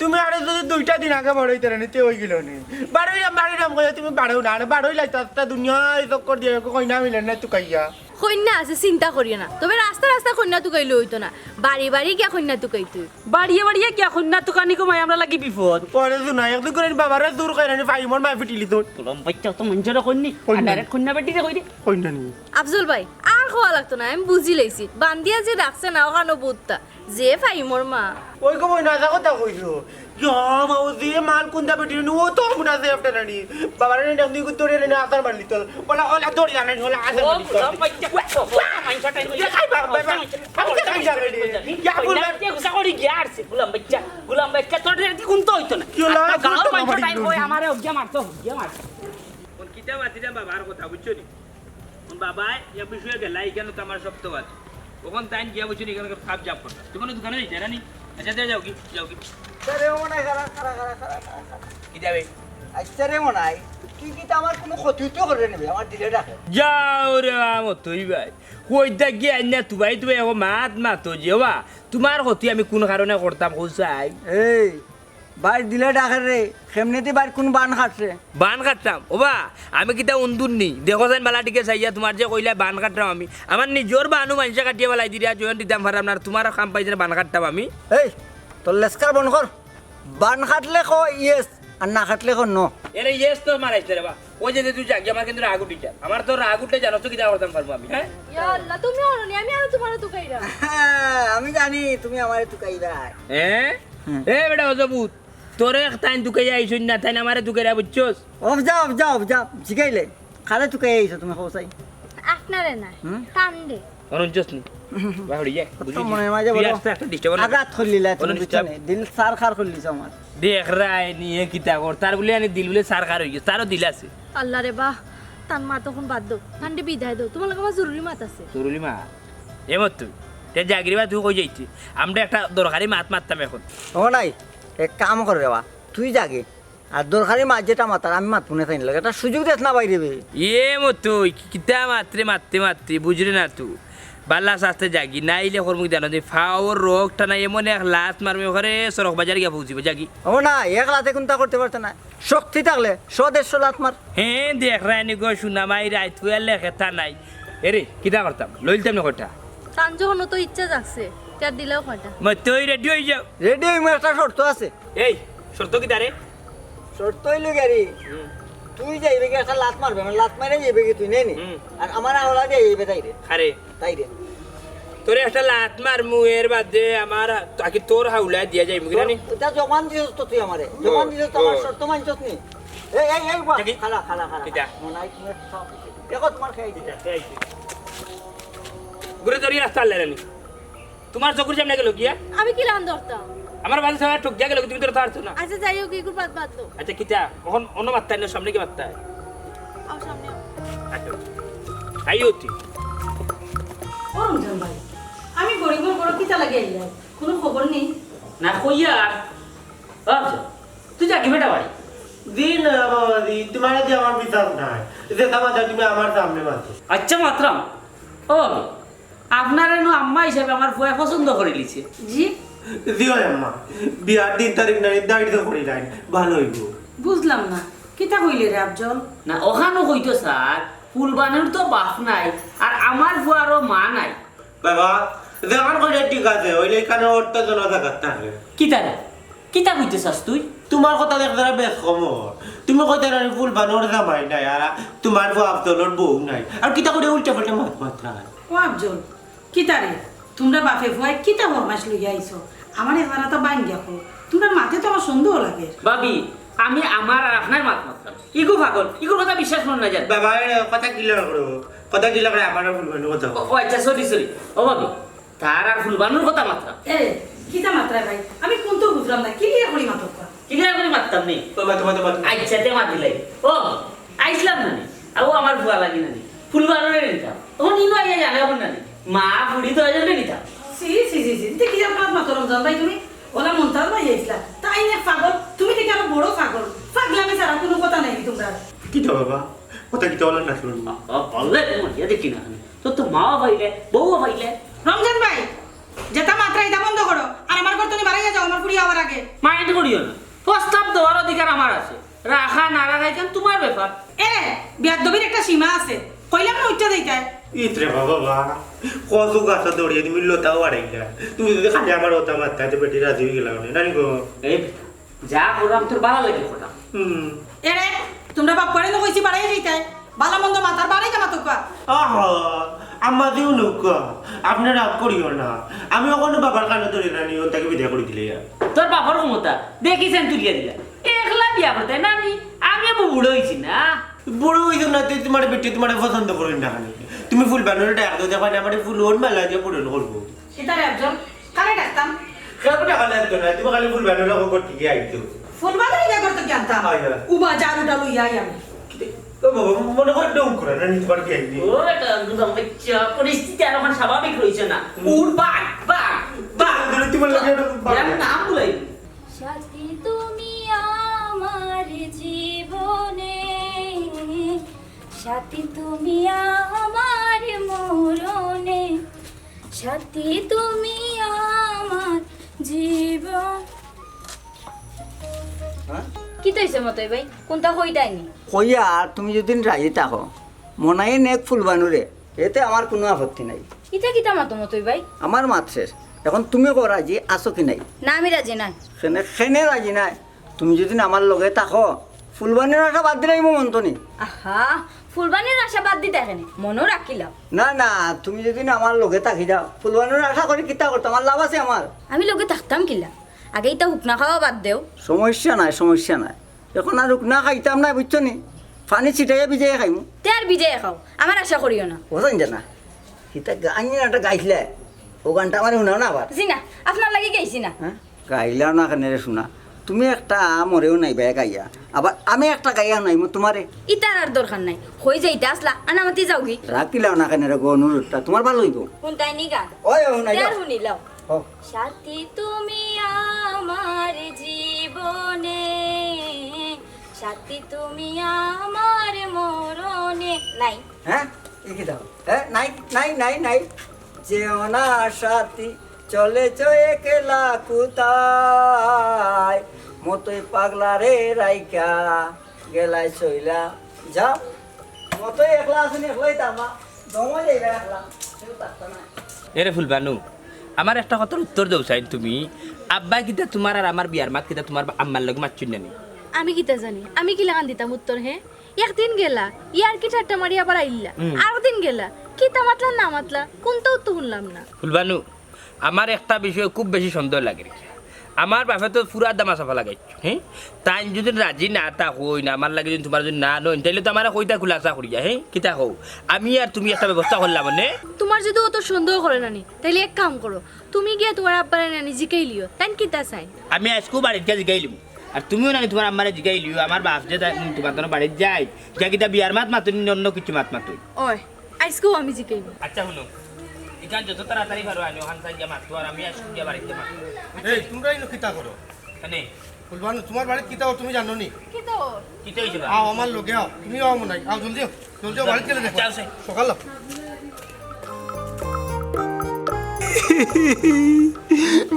তুমি আরো যদি দুইটা দিন আগে বাড়াইতে রানি, তে অই গেল নি। বাড়াইলাম, বাড়াইলাম কইয়া তুমি বাড়াও না, আরে বাড়াই লাইতা, আস্তা দুনিয়ায় চক্কর দিয়া কইনা মিলে না তুকাইয়া। কইনা আছে, চিন্তা করিও না। তবে রাস্তা রাস্তা কইনা তুকাইলে অইতো না, বাড়ি বাড়ি গিয়া কইনা তুকাইতে অইবো। বাড়িয়ে বাড়িয়ে গিয়া কইনা তুকানি কমাই আমরা লাগি বিপদ। পরে শুনা, একদিন করে বাবারে জোর করে আনি ফাইমর মায় ফিটিলি তো। গোলাম বাইচ্চা তো মঞ্জুরে কইনি, কইনি। আর ডাইরেক্ট কইনা বেটিরে কইরে। কইনা নি। আফজল ভাই, আর কওয়া লাগতো না, আমি বুঝিলাইছি। বান্দিয়া যে রাখছে না, ওখানো বুত্তা। যে ফাইমর মা। ওই গো বইন, আজা কথা কইছো। ইয়া, মা, ও যে মাল কুন্দা বেটি নি, ও তো মুনা যে আফটার নানি। বাবারে নি, ডাক দি, তোরে নি, আছাড় মারলি তো। ওলা, ওলা, দৌড়ি আনে, ওলা, আছাড় ও, মারলি তো। ও, মাইকা, ও, ও, মাইকা টাইম ইয়া, খাই, বাবা, বাবা। আমি তো খাই যাবে রে। ইয়া, বল, ইয়া, না। কে গুসা করি গিয়া আরছে, গোলাম বাইচ্চা, গোলাম বাইচ্চা, তোর রে কি কুন্তা অইতো না। কি হলো? আজকে গাঁওর মাইকা টাইম কই, আমারে ওগিয়া মারতো, ওগিয়া মারতো। কোন কিতা মাতি না বাবার কথা, বুঝছো নি? কোন বাবা, ইয়া বিষয়ে গেলা, এখানে তো আমার সব তো আছে। ওখান তাইন গিয়া বুঝছো নি, এখানে কাপ জাপ করতা। তুমি কোনো দোকানে যাইতে না নি? আচ্ছা, দে, যাও কি, যাও কি? আচ্ছা রে মনাই, খারা, খারা, খারা, খারা, খারা, খারা। কি যাবে? আচ্ছা রে মনাই, তুই কি তো আমার কোনো ক্ষতি তো করে নিবে, আমার দিলে ডাকে। যাও রে বাবা, মতই ভাই। কই থাকি আইনা তুবাই তুবাই এখন মাত মাতো যে, ওবা, তোমার ক্ষতি আমি কোন কারণে করতাম, কও চাই? এই, বাইর দিলে ডাকে রে, কেমনেদি বাইর কোন বান কাটছে? বান কাটতাম? ওবা, আমি কিতা উন্দুর নি? দেখো চাইন বালা টিকে চাইয়া, তোমার যে কইলা বান কাটতাম আমি। আমার নিজর বানও মানষে কাটিয়া বালাই দিরা, জয়েন দিতাম পারলাম না, আর তোমার কাম পাইছে না বান কাটতাম আমি। এই, তোর লেসকার বন্ধ কর। বান কাটলে ক ইয়েস, আর না কাটলে ক নো। এরে ইয়েস তো মারাইছে রে বা। ওই যে, যে তুই জাগি, আমার কিন্তু রাগ উঠি যায়। আমার তো রাগ উঠলে জানো তো কিতা করতাম পারবো আমি, হ্যাঁ? ইয়া আল্লাহ, তুমি অনো নি, আমি আরো তুমারে তুকাইরাম। আমি জানি তুমি আমারে তুকাইবায়। হ্যাঁ? হুম। এ বেটা অজবুত, তোরে তাইন তুকাইয়া আইছইন না, তাইন আমারে তুকাইরা, বুঝছস? অফ যা, অফ যা, অফ যা, জিগাইলে। কারে তুকাইয়া আইছো তুমি, কও চাই? আপনারে না, হুম? তানরে। অরুণ জোসনি। বাহুড়ি, এ, বুঝলি? মনের মাঝে তুই বড় আস্তে আস্তে disturb অইলে। আঘাত করলিলা তুমি, বুঝছো নি? দিল সারখার করলিছো আমার। দেখরায় নি, এ কিতা কর, তার বুলে আনি দিল বুলে সারখার অই গেছে, তারও দিল আছে। আল্লাহ রে বা, তান মাত অখন বাদ দেও, তানরে বিদায় দেও, তুমার লগে আমার জরুরি মাত আছে। জরুরি মাত? এ মত তুই, তে জাগিরে বা তুই কই যাইতে? আমরা একটা দরকারি মাত মাততাম অখন। ও নাই, এক কাম কর রে বা, তুই জাগি, আর দরকারি মাত যেটা মাতার আমি মাতমু নে তাইন লগে, একটা সুযোগ দেস না বাইরে বে। এ মত তুই, কি-, কিতা মাতরে মাততে মাততে, বুঝরে না তুই। বালা আস্তে জাগি, নাইলে করমু কিতা জানো নি, ফাওর রোগ টানা এমন এক লাত মারমু, ওখানে সড়ক বাজার গিয়া পৌঁছিব, জাগি। ও না, এক লাতে কুন্তা করতে পারতে না। শক্তি থাকলে শ দেড়শ লাত মার। হে, দেখরায় নি গো, সুনামাই রাইত ফুয়ার লেখে তা নাই। এরে, কিতা করতাম? লইলতাম না কয়টা? তান যখন অত ইচ্ছা জাগছে, তে আর দিলাও কয়টা? মই তুই রেডি অই যাও। রেডি অই, মোর একটা শর্ত আছে। এই, শর্ত কিতা রে? শর্ত অইলো গি রে, হুম। তুই যাইবে কি একটা লাত মারবে, মানে লাত মারে যাইবে কি তুই, নে নি? হুম। আর আমার আওলা দিয়া যাইবে তাইরে। আরে। তাইরে। তোরে একটা লাত মারমু, এর বাদে আমার, আগে তোর হাউলা দিয়া যাইমু, কি জানি? তোর, এটা জবান দিছস তো তুই আমারে। জবান দিছস তো, আমার শর্ত মানছস নি? এই, এই, এই, বাহ, দেখি। খালা, খালা, খালা। কিতা? মনে হয় তুমি সব দেখো তোমার খেয়ে দিবে। কিতা, খেয়ে দিবে। ঘুরে ধরি রাস্তা আল্লাহ জানি। তোমার চকুর সামনে গেল গিয়া? আমি কিলান ধরতাম? আমার বাজে সবাই ঠক গিয়া গেল, তুমি ধরতে পারছো না। আচ্ছা, যাই হোক, এগুলো বাদ, বাদ দাও। আচ্ছা, কিতা? এখন অন্য মাত্তায় না, সামনে কি মাত্তায়? আও, সামনে আও। আচ্ছা। তাই হচ্ছে। ও রমজান ভাই, আমি গরিবর ঘরো কিতা লাগি আইলাম? কোনো খবর নেই? না, কইয়া আর। আচ্ছা, তুই যা কি বেটা ভাই? জি না বাবা, জি, তোমার দিয়ে আমার বিশ্বাস নাই। যে তা মাত্র তুমি আমার সামনে মাত্র। আচ্ছা, মাতরাম। ও বাবা, আপনারে নু আম্মা হিসাবে আমার ফুয়ায় পছন্দ করিলিছে। জি? জি অয় আম্মা, বিয়ার দিন তারিখ নির্ধারিত করিলাইন, ভালা অইবো। বুঝলাম না, কিতা কইলে রে আফজল? না, অখানউ কইতো স্যার, ফুলবানুর তো বাপ নাই, আর আমার ফুয়ারও মা নাই। বাবা, যেখান কইলে ঠিক আছে, অইলে ইখানো অর্থ জনতা করতে হবে। কিতা রে? কিতা কইতে চাস তুই? তোমার কথা দেখ যারা বেশ কম অর। তুমি কইতে না ফুলবানুর জামাই নাই, আর তোমার ফুয়া আফজলর বউ নাই। আর কিতা করি উল্টা পাল্টা মাত মাতরায়? ও আফজল, কিতা রে? তোমরা বাপে ফুয়ায় কিতা ফরমাইশ লইয়া আইছো? আমার এ জানাটা বাইন দেখো। তোমরা মাতে তো আমার সন্দেহ লাগে। ভাবি, আমি আমার আর আপনার মাত মাতলাম। ইগু পাগল, ইগুর কথা বিশ্বাস করো না জান। বাবা, এ কথা কিলা করো? কথা কিলা করে আমার ফুলবানুর কথা? ও, ও আচ্ছা, সরি, সরি। ও ভাবি, তার আর ফুলবানুর কথা মাতলাম। এ, কিতা মাতরায় ভাই? আমি কুন্তা বুঝলাম না। Clear করি মাতউক্কা। Clear করি মাততাম নি? ও, মাতো, মাতো, মাতো। আচ্ছা, তে মাতিলাই। ও, আইছলাম না নি? আ, ও আমার ফুয়া লাগি না নি? ফুলবানুরে নিতাম। অখন ইনো আইয়া জানে অখন না নি? মা, ফুড়ি তো এজন্য নিতাম। ছি, ছি, ছি, ছি। ইতে কিতা মাত মাতো রমজান ভাই তুমি? অলা মন্তাজ ভাই আইছলা। তাইন এক পাগল, তুমি থাকি আরো বড় পাগল। পাগলামি ছাড়া কুনু কথা নাই তোমরার। কিতা বাবা? কথা কিতা অলা না শুনুন? বাবা, বললে তো মরিয়া দেখি না। তোর তো মাও পাইলে, বউও পাইলে। রমজান ভাই, যেতা মাতরায় ইতা বন্ধ করো। আর আমার ঘর তনে বারাইয়া যাও, আমার ফুড়ি আওয়ার আগে। Mind করিও না। প্রস্তাব দেওয়ার অধিকার আমার আছে। রাখা না রাখা ইখান তোমার ব্যাপার। এরে, বেয়াদবির একটা সীমা আছে। কইলাম না উঠতে দিতায়। ইতরে বাবা বা, কত গাছা দড়িয়ে তুমি লতাও আড়াইলা। তুমি যদি খালি আমার ওটা মারতায়, তো বেটি রাজি অই গেলাম না, নানি গো? এই যা করলাম তোর ভালা লাগে কথা। হুম। এরে, তোমরা বাপ করে না কইছি বাড়াই দিতায়। ভালা মন্দ মাতার বাড়াই কা মাতুক্কা। আহা, আম্মা দিও নৌকা। আপনি রাগ করিও না। আমি অখনো বাবার কানে ধরি না, নিয়ে তাকে বিদায় করে দিলে ইয়া। তোর বাবার ক্ষমতা, দেখি সেন তুলিয়া দিলা। একলা বিয়া করতে না নি? আমি আবার বুড়ো অইছি না। বুড়ো অইছো না, তুই তোমার বেটি তোমার পছন্দ করইন না খালি। তুমি ফুলবানুরে ডাক দেও, দেখো না, আমার ফুল ওর মেলা দিয়ে পূরণ করবো। কিতা রে আফজল? কারে ডাকতাম? কেউ ডাকা লাগতো না, তুমি খালি ফুলবানুরে খবর টিকে আইতো। ফুলবানুরে ইয়া করতে কি আনতাম? হয়, হয়। উবা ঝাড়ুটা লইয়া আই আমি। কিতা? ও বাবা, মনে হয় ডং করে না, নিজে বাড়ি আইনি। ও, এটা একদম বাচ্চা, পরিস্থিতি আর এখন স্বাভাবিক রইছে না। হুম। উর বাঘ, বাঘ, বাঘ। ধরে তোমার লগে একটা বাঘ। এর নাম বলাই। সাথী তুমি আমার জীবনে, সাথী তুমি আমার মরণে, সাথী তুমি আমার জীবন। হ্যাঁ? কিতা অইছে মতই ভাই? কুন্তা কইতায় নি? কইয়া, তুমি যদি রাজি থাকো, মনাইয়ে নেক ফুলবানুরে, এতে আমার কুনু আপত্তি নাই। ইতা কিতা মাতো মতই ভাই? আমার মাত শেষ। এখন তুমি কও রাজি আছো কি নাই? না, আমি রাজি নায়। কেনে, কেনে রাজি নায়? তুমি যদি আমার লগে থাকো, ফুলবানির আশা বাদ দিলাইমু মনতো নি। আহা, ফুলবানির আশা বাদ দিতায় কেনে? মনো রাখিলাও। না, না, তুমি যদি না আমার লগে থাকি যাও, ফুলবানির আশা করি কিতা করতাম, আমার লাভ আছে আমার। আমি লগে থাকতাম কিলা? আগে ইতা হুকনা খাওয়া বাদ দেও। সমস্যা নাই, সমস্যা নাই। এখন আর হুকনা খাইতাম না, বুঝছো নি? পানি ছিটাইয়া ভিজাইয়া খাইমু। তে আর ভিজাইয়া খাও, আমার আশা করিও না। বুঝছেন যে না? ইতা গান একটা গাইছিলে, ও গানটা আমার হুনাও না আবার। জি না, আপনার লাগি গাইছি না। হ্যাঁ? গাইলাও না কেনে রে সোনা? তুমি একটা মরেও নাইবায় গাইয়া, আবার আমি একটা গাইয়া নাইমু তোমারে। ইতার আর দরকার নাই, কই যাইতা আসলা, আনামাতি যাওগি। রাখিলাও না কেনে রে গো অনুরোধটা, তোমার ভালা অইবো। হুনতায় নি গান? ওই, ওই, হুনাই তে আর দাও। হুনিলাও। ও। সাথী তুমি আমার জীবনে, সাথী তুমি আমার মরণে। নাই। হ্যাঁ? ই কিতা? হ্যাঁ? নাই, নাই, নাই, নাই। যেও না সাথী, চলেছ একলা কোথায়? মতই পাগলারে রাইখা গেলায় চইলা যাও। মতই একলা আছইন, একলাই থাকবা। দমো যাইবা একলা, কেউ থাকতো না। এরে ফুলবানু, আমার একটা কথার উত্তর দেও চাইন তুমি। আব্বায় কিতা তোমার আর আমার বিয়ার মাত কিতা তোমার আম্মার লগে মাতছইন না নি? আমি কিতা জানি? আমি কিলাখান দিতাম উত্তর, হে? একদিন গেলা, ইয়ার্কি ঠাট্টা মারি আবার আইলা। হুম। আরো দিন গেলা, কিতা মাতলা না মাতলা, কুনটাউ তো হুনলাম না। ফুলবানু, আমার একটা বিষয়ে খুব বেশি সন্দেহ লাগে রে। আমার বাপে তো পুরা দামা চাপা লাগাইছে, হ্যাঁ? তাইন যদি রাজি না থাকইন, আমার লাগি যদি তোমার যদি না নইন, তাইলে তো আমারে কইতা খুলাসা করিয়া, হ্যাঁ? কিতা কও? আমি আর তুমি একটা ব্যবস্থা করলাম, মানে? তোমার যদি অত সন্দেহ করে না নি, তাইলে এক কাম করো, তুমি গিয়া তোমার আব্বারে নানি জিকাইলিও, তাইন কিতা চাইন? আমি আইজকু বাড়িত গিয়া জিকাইলিমু। আর তুমিও নানি তোমার আম্মারে জিকাইলিও, আমার বাপ যে তাই তোমার বাড়িত যাইন, গিয়া কিতা বিয়ার মাত মাতইন নি অন্য কিছু মাত মাতইন? ওই, আইজকুও আমি জিকাইমু। আচ্ছা, হুনো, ইখান যত তাড়াতাড়ি পারো আনো, ওখান থাকি গিয়া মাতো, আর আমি আইজকু গিয়া বাড়িত মাতো। এই, তোমরা ইনো কিতা করো? কেনে? ফুলবানু, তোমার বাড়িত কিতা অর তুমি জানো নি? কিতা অর? কিতা অইছে বা? আও, আমার লগে আও। তুমি আও মনাই। আও, জলদি আও। জলদি আও, বাড়িত গেলে দেখো। আচ্ছা, আছে। সকাল আও।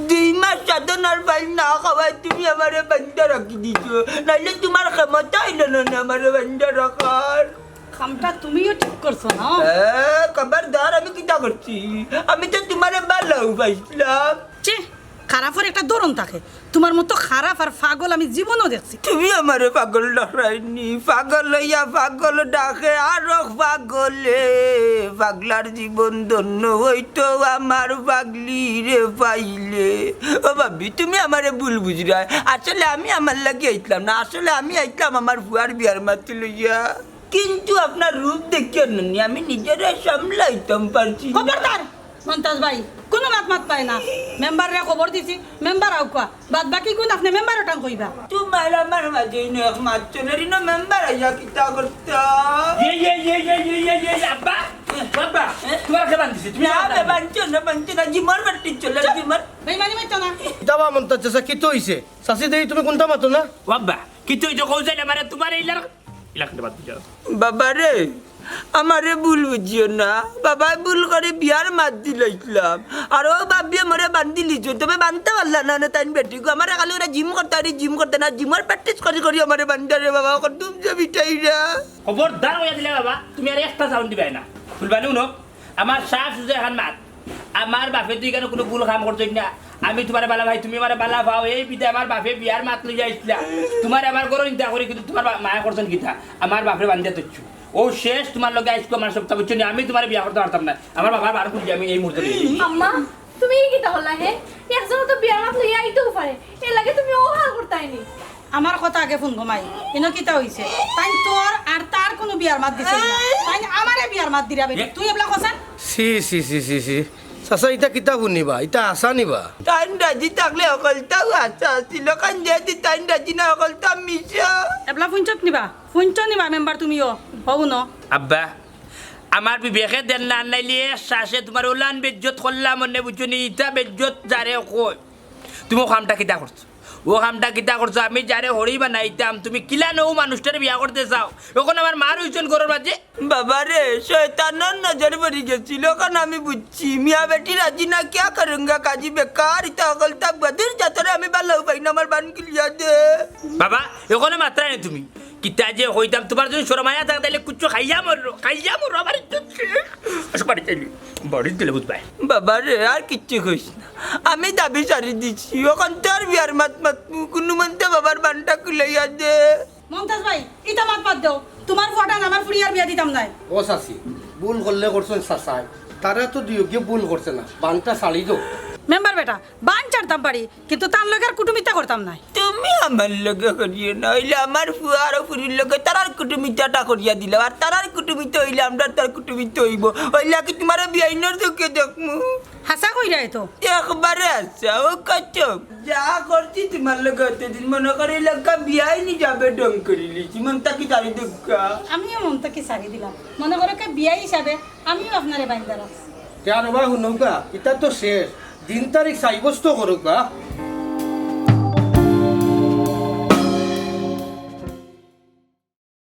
দুই মাস সাধনার পানি না খাওয়ায় তুমি আমারে বান্ধা রাখি দিছো। নাইলে তোমার ক্ষমতা অইলো না নি আমারে বান্ধা রাখার। কামটা তুমিও ঠিক করছো না। এ, খবরদার, আমি কিতা করছি? আমি তো তোমারে ভালাউ পাইছলাম। ছি, খারাপর একটা ধরন থাকে। তোমার মতো খারাপ আর পাগল আমি জীবনও দেখছি। তুমি আমারে পাগল ডাকরায় নি, পাগল অইয়া পাগল ডাকে আরক পাগলে। পাগলার জীবন ধন্য অইতো আমার পাগলিরে পাইলে। ও ভাবি, তুমি আমারে ভুল বুঝরায়। আসলে আমি আমার লাগি আইছলাম না, আসলে আমি আইছলাম আমার ফুয়ার বিয়ার মাত লইয়া। কিন্তু আপনার রূপ দেখিয়া নানি আমি নিজরে সামলাইতাম পারছি না। খবরদার! মন্তাজ ভাই, কুনু মাত মাতবায় না। মেম্বাররে খবর দিছি, মেম্বার আউক্কা। বাদ বাকি গুন আপনে মেম্বারর টান কইবা। তোমার আমার মাঝে ইনো এক মাত চলের, ইনো মেম্বার আইয়া কিতা করতা? ইয়ে, ইয়ে, ইয়ে, আব্বা, আব্বা, তোমার কে বান্ধিছে? তুমি না, বান্ধিছো না, বান্ধিছো না, জিমর বাটি চলের, জিমর। বেইমানি মাততো না। কিতা বা মন্তাজ চাচা, কিতা অইছে? চাচি দেই তুমি কুনটা মাতো না? ও আব্বা, কিতা অইছে কও চাইন আমারে, তোমার ইলার ইলাখানটা বাদ দিয়া। বাবারে, আমারে ভুল বুঝিও না। বাবায় ভুল করি বিয়ার মাত দিলাইছলাম। আর ও ভাবিয়ে মোরে বান্ধিলিছইন, তবে বান্ধতা পারলা না, না তাইন বেটিগু। আমারে খালি ওরা জিম করতা, আরে জিম করতা না, জিমর practice করি করি আমারে বান্ধারে বাবা, কত দুম যে বিটাইরা। খবরদার কইয়া দিলাম বাবা, তুমি আর একটা sound দিবায় না। ফুলবানু হুনো, আমার সাফ সুজা এখান মাত। আমার বাপে তো ইখানো কুনু ভুল কাম করছইন না। আমি তোমারে ভালা পাই, তুমি আমারে ভালা পাও। এই বিধায় আমার বাপে বিয়ার মাত লইয়া আইছলা। তোমারে আমার ঘরো চিন্তা করি, কিন্তু তোমার বা-, মায়ে করছইন কিতা? আমার বাপরে বান্ধিয়া থইছো। ও শেষ, তোমার লগে আইজকু আমার সবতা, বুঝছো নি? আমি তোমারে বিয়া করতাম পারতাম না। আমার বাবার বার করি আমি এই মুহূর্তে লইয়া আইছি। আম্মা, তুমি ই কিতা করলায়, হে? একজনে তো বিয়ার মাত লইয়া আইতেও পারে। এর লাগি তুমি অউ হাল করতায় নি। আমার কথা আগে হুন গো মাই, ইনো কিতা অইছে? তাইন তোর আর তার কুনু বিয়ার মাত দিছইন না। তাইন আমারে বিয়ার মাত দিরা বেটি। এ? তুই এবলা কছাইন? ছি, ছি, ছি, ছি, ছি। চাচা, ইতা কিতা হুনিবা? ইতা হাছা নিবা? তাইন রাজি থাকলে হকলতাউ হাছা আছিল, কারণ যেহেতু তাইন রাজি না, হকলতা মিছা। এবলা ফুঞ্চত নিবা? ফুঞ্চ নিবা মেম্বার তুমিও? হউ ন। আব্বা, আমার বিবেকে দের না আনাইলে এক শ্বাসে তোমার ওলান বেইজ্জত করলাম, মনে বুঝছো নি? ইতা বেইজ্জত যারে কয়। তুমি ও কামটা কিতা করছো? ও কামটা কিতা করছো? আমি যারে হরি বানাইতাম, তুমি কিলান অউ মানুষটারে বিয়া করতে চাও? অখন আমার মা রইছইন ঘরর মাঝে। বাবারে, শয়তানর নজর পড়ি গেছিল, অখন আমি বুঝছি। মিয়া বেটি রাজি না, কিয়া করুঙ্গা কাজী বেকার, ইতা হকলতা বদির জাতরে আমি ভালাউ পাই না, আমার বান খুলিয়া দে। বাবা, অখনো মাতরায় নি তুমি। কিতা যে কইতাম, তোমার যদি শরম হায়া থাকে, তাইলে কুচ্ছু খাইয়া মরো, খাইয়া মরো, আমার ইজ্জত শেষ। আসো বাড়িত যাইলি, বাড়িত গেলে বুঝবায়। বাবারে, আর কিচ্ছু কইস না, আমি দাবি সারি দিছি। অখন তোর বিয়ার মাত মাতমু, কুনুমন্তে বাবার বানটা খুলাইয়া দে। মন্তাজ ভাই, ইতা মাত বাদ দেও। তুমার ফুয়াটান আমার ফুড়িয়ার বিয়া দিতাম নায়। ও চাচি, ভুল করলে করছইন চাচায়, তারা তো দুইওগিয়ে ভুল করছে না, বানটা ছাড়ি দেও। মেম্বার বেটা, বান ছাড়তাম পারি, কিন্তু তান লগে আর কুটুমিতা করতাম নায়। তুমি আমার লগে করিও না, অইলে আমার ফুয়া আর ফুড়ির লগে তারার কুটুমিতাটা করিয়া দিলাও, আর তারার কুটুমিতা অইলে আমরার তার কুটুমিতা অইবো, অইলে কি তুমারে বেআইনর চোখে দেখমু? হাছা কইরায় তো। একবারে হাছা, ও কত যা করছি তুমার লগে অতদিন, মনো করো ইলাকা বেআইন হিসাবে ঢং করিলিছি, মন থাকি ছাড়ি দেউক্কা। আমিও মন থাকি ছাড়ি দিলাম, মনো করো কে বিয়াই হিসাবে আমিও আপনারে বাইন্দা রাখছি। তে আর ওবা হুনউক্কা, ইতা তো শেষ, দিন তারিখ সাব্যস্ত করউক্কা।